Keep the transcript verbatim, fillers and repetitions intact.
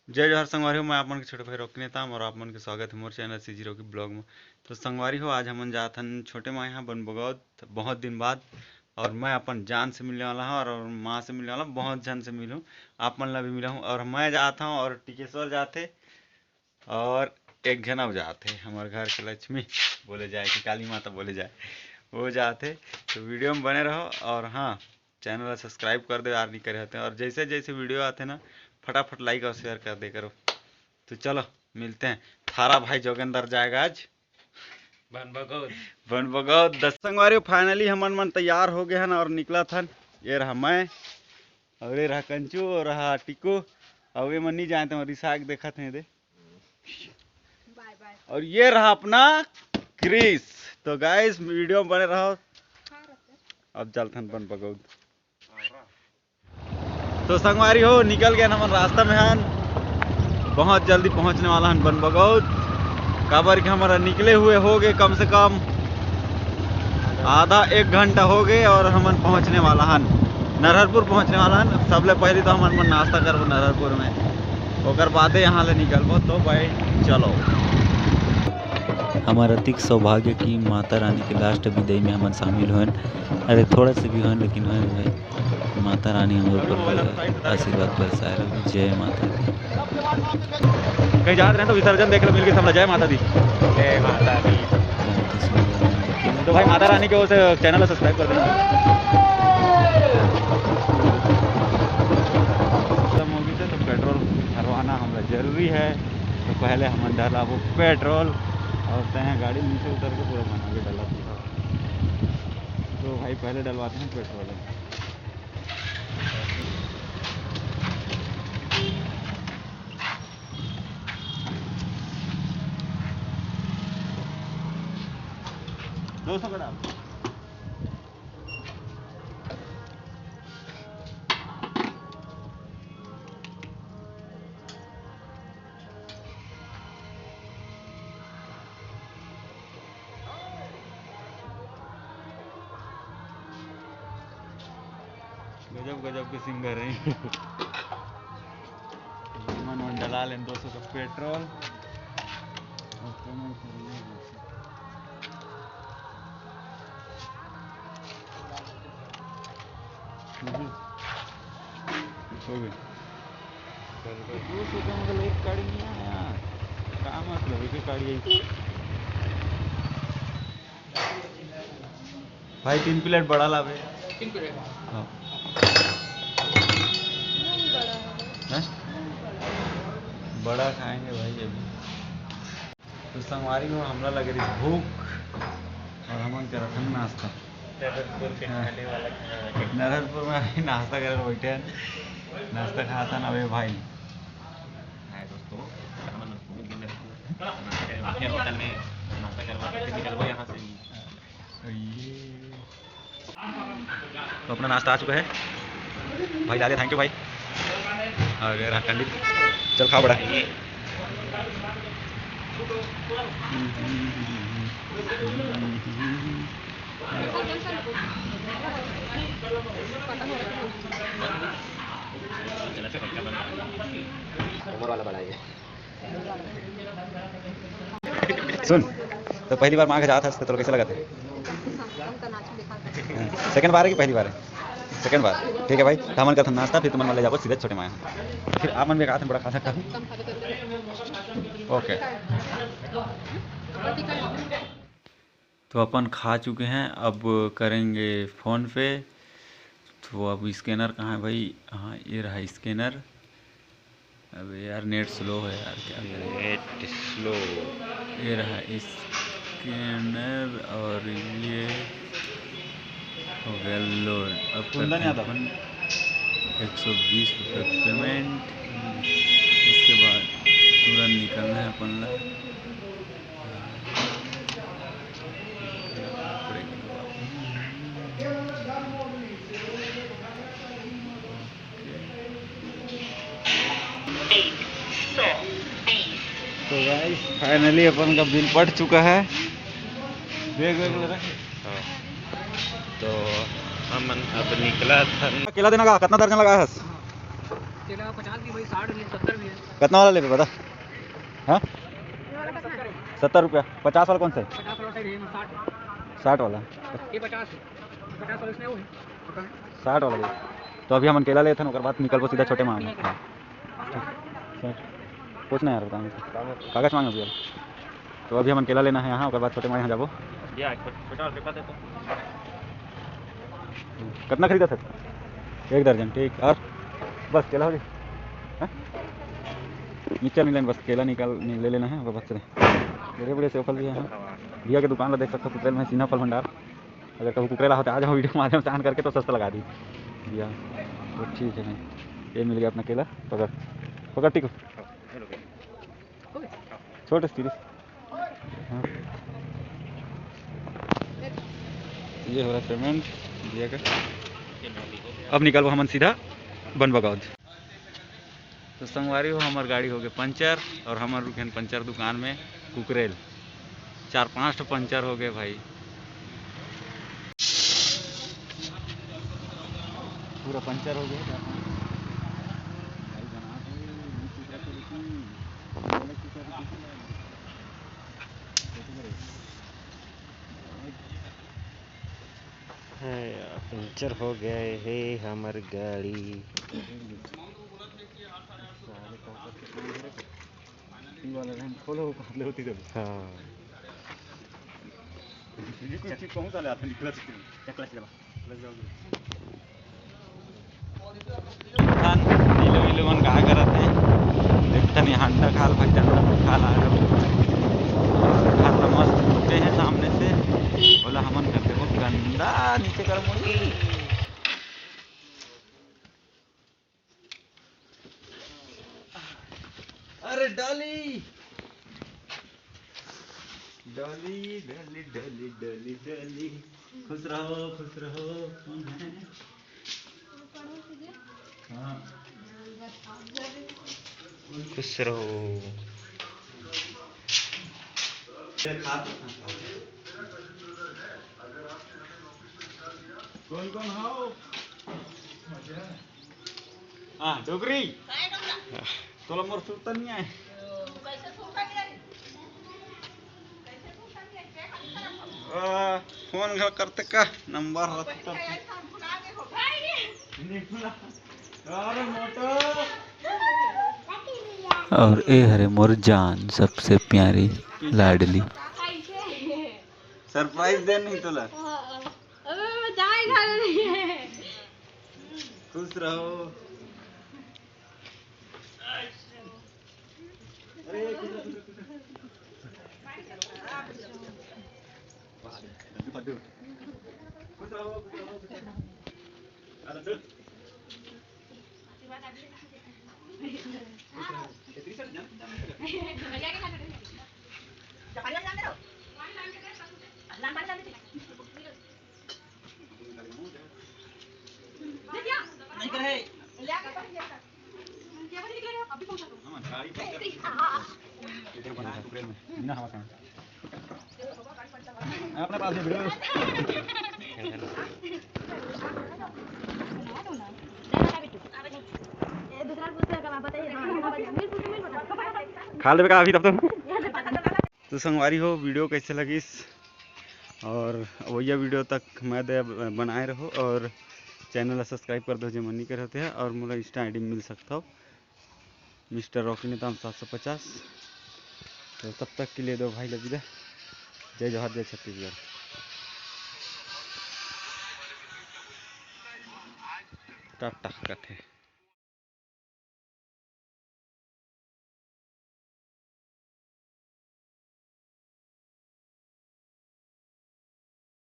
जय जोहार संगवारी हो, मैं आप मन के छोटे भाई रॉकी नेताम और आप मन के स्वागत है मोर चैनल सीजी रॉकी ब्लॉग में। तो संगवारी हो, आज हमन जात हन छोटे माँ यहाँ बन बगौत, बहुत दिन बाद। और मैं अपन जान से मिलने वाला हूँ और माँ से मिलने वाला हूँ, बहुत झन से मिलूँ, आप मन ला भी मिला हूँ। और मैं जात हूँ और टिकेश्वर जात हे और एक झन अब जात हे, हमारे घर के लक्ष्मी बोले जाए कि काली माता बोले जाए, वो जात हे। तो वीडियो में बने रहो और हाँ, चैनल ला सब्सक्राइब कर दे यार, नहीं करे होते। और जैसे जैसे वीडियो आते ना, फटाफट लाइक और शेयर कर दे करो। तो चलो मिलते हैं। थारा भाई जोगेंदर जाएगा आज बन बगौत। बन बगौत दस संगवारी। फाइनली हमन मन तैयार हो गए हन और निकलत हन। ये रहा मैं, और ये रहा कंचू, और रहा टिकू, और ये मन नहीं जानते, रिसाक देखत हैं दे। बाय बाय। और ये रहा अपना क्रिस। तो गाइस, वीडियो में बने रहो। अब चलथन बन बगौत। तो संगवारी हो, निकल गए हमन रास्ता में हन, बहुत जल्दी पहुंचने वाला हन बन बगौत। काबर कि हमारा निकले हुए हो गए कम से कम आधा एक घंटा हो गए और हमन पहुंचने वाला हन, नरहरपुर पहुंचने वाला हन। सबले पहले तो हमन मन नाश्ता करबो नरहरपुर में, ओकर बादे यहाँ ले निकलबो। तो भाई चलो। हमार अतिक सौभाग्य कि माता रानी के लास्ट विदाई में हमन शामिल होएन। अरे, थोड़ा से भी होएन, लेकिन होएन भाई। माता रानी हमर ऊपर आशीर्वाद बरसाए रहे। जय माता दी। कहीं जात रहे तो विसर्जन देख लो, मिल के सब जय माता दी। जय माता दी। बहुत ही सुंदर। तो भाई, माता रानी के ओर से चैनल ला सब्सक्राइब कर देना। खत्म हो गई थे, तो पेट्रोल भरवाना हमरा जरूरी है। तो पहले हमन डलाबो पेट्रोल और तैं गाड़ी नीचे उतर के पूरा बना के डला। तो भाई, पहले डलवाते हैं पेट्रोल। दो सौ का डाल। गजब गजब के सिंगर हैं। मन मन डला लेन दो सौ का पेट्रोल। हम्म। हो गई। दो सौ का मतलब एक गाड़ी नहीं आया। का मतलब एक गाड़ी आई। भाई, तीन प्लेट बड़ा लावे। तीन प्लेट। हाँ। हैं? बड़ा खाएंगे भाई अभी। तो संगवारी हो, हमला लगे रही भूख और हमन करत हन नाश्ता। नरहरपुर के हाँ। खाने वाला खाना। नरहरपुर में अभी नाश्ता करे बैठे हैं, नाश्ता खात हन अबे भाई। हाय दोस्तों, हमन होटल में नाश्ता करवा के निकलबो यहाँ से। तो अपना नाश्ता आ चुका है भाई, दादा, थैंक यू भाई। और ये रहा कंडी, चल खाओ बड़ा। उम्र वाला बड़ा है ये। सुन, तो पहली बार माँ के जात हस, तो तोला कैसे लगत है? सेकंड बार है कि पहली बार है? सेकंड बार। ठीक है भाई, तो हमन करथन नाश्ता, फिर तुमन मन ले जाबो सीधे छोटे माँ। फिर आप मन भी खाथन, बड़ा खा सकता हूँ। ओके। तो अपन खा चुके हैं, अब करेंगे PhonePe। तो अब स्कैनर कहाँ है भाई? हाँ, ये रहा स्कैनर। अबे यार, नेट स्लो है यार, क्या करें? Net slow. ये रहा स्कैनर और ये हो गया लोड। अब कुंदन करते हैं यादव। अपन एक सौ बीस रुपये पेमेंट, इसके बाद तुरंत निकलना है अपन ला। तो गाइस, फाइनली अपन का बिल पट चुका है। देख, देख ले रखे। हाँ। तो हमन अब निकला था। केला देना का कितना दर्जन लगाया है? केला पचास भी भाई, साठ भी है, सत्तर भी है। कितना वाला लेबे बता? हाँ, सत्तर रुपया। पचास वाला कौन सा है? पचास वाला side है, साठ। साठ वाला। ये पचास है। पचास वाला इसमें वो है। साठ वाला दे। तो अभी हमन केला लेथन, ओकर बाद निकलबो सीधा छोटे मामा। हाँ। कुछ नहीं यार, बताएंगे। कागज मांगे भैया। तो अभी हमन केला लेना है यहाँ, ओकर बाद छोटे मामा यहाँ जाबो। भैया, एक छोटा और पेपर दे तो। कितना खरीदा था? एक दर्जन, ठीक। और बस केला हो गया? हाँ? मिक्सचर नहीं लेना, बस केला निकाल, नहीं, ले लेना है, बस चले। बड़े बड़े सेव फल भी है यहाँ। भैया के दुकान ला देख सकते हो, कुकरेल में सीना फल भंडार। अगर कभी कुकरेल होते, आ जाओ वीडियो के माध्यम से on करके, तो सस्ता लगा दी भैया। तो ठीक है भाई, ये मिल गया अपना केला। पकड़, पकड़ टिकू। छोटे से तीस। हाँ। ये हो रहा पेमेंट भैया का। अब निकलबो हमन सीधा बनबगौज। तो संगवारी हो, हमर गाड़ी हो गए पंचर और हमर रुके हन पंचर दुकान में कुकरेल। चार पांच ठो पंचर हो गए भाई, पूरा पंचर हो गया। चार पांच भाई बना के, ये चीज़ रख के देखी, ये वाला चीज़ रख के देखी। है यार, पंचर हो गए हे हमर गाड़ी। ये वाला लाइन खोलो, खोलो होती तो। हाँ। ये कुछ ठीक पहुंच वाले आते हैं, clutch के। क्या clutch दबा? Clutch दबा। खान, नीलो वीलो मन कहा करत हे। देखथन यहाँ अंडा खाल, भाई अंडा खाल आ गए। खाल ला मस्त कुटे हैं सामने से। बोला हमन कर देबो गंदा, नीचे कर मुड़ी। अरे डॉली, डॉली, डॉली, डॉली, डॉली, डॉली, खुश रहो, खुश रहो। कौन है? हाँ। खुश रहो। कौन कौन हो? हाँ, डोकरी। तोला मोर सुरता नहीं आए। आ, फोन घर करते का नंबर रहता। अरे मोटो। और ए हरे मोर जान, सबसे प्यारी लाडली। Surprise दे नहीं तोला। अबे, मैं जाए घर नहीं है। खुश रहो। अपने पास ही वीडियो। खा लेबे का अभी तब तो। तो संगवारी हो, वीडियो कैसे लगिस और वही वीडियो तक मैं दे बनाए रहो और channel ला subscribe कर दो जे मन नहीं करे होते हैं और मोला Insta ID मिल सकता हो मिस्टर रॉकी नेताम सात सौ पचास। तो तब तक के लिए दो भाई ला विदा। जय जोहार, जय छत्तीसगढ़। टाटा कथे।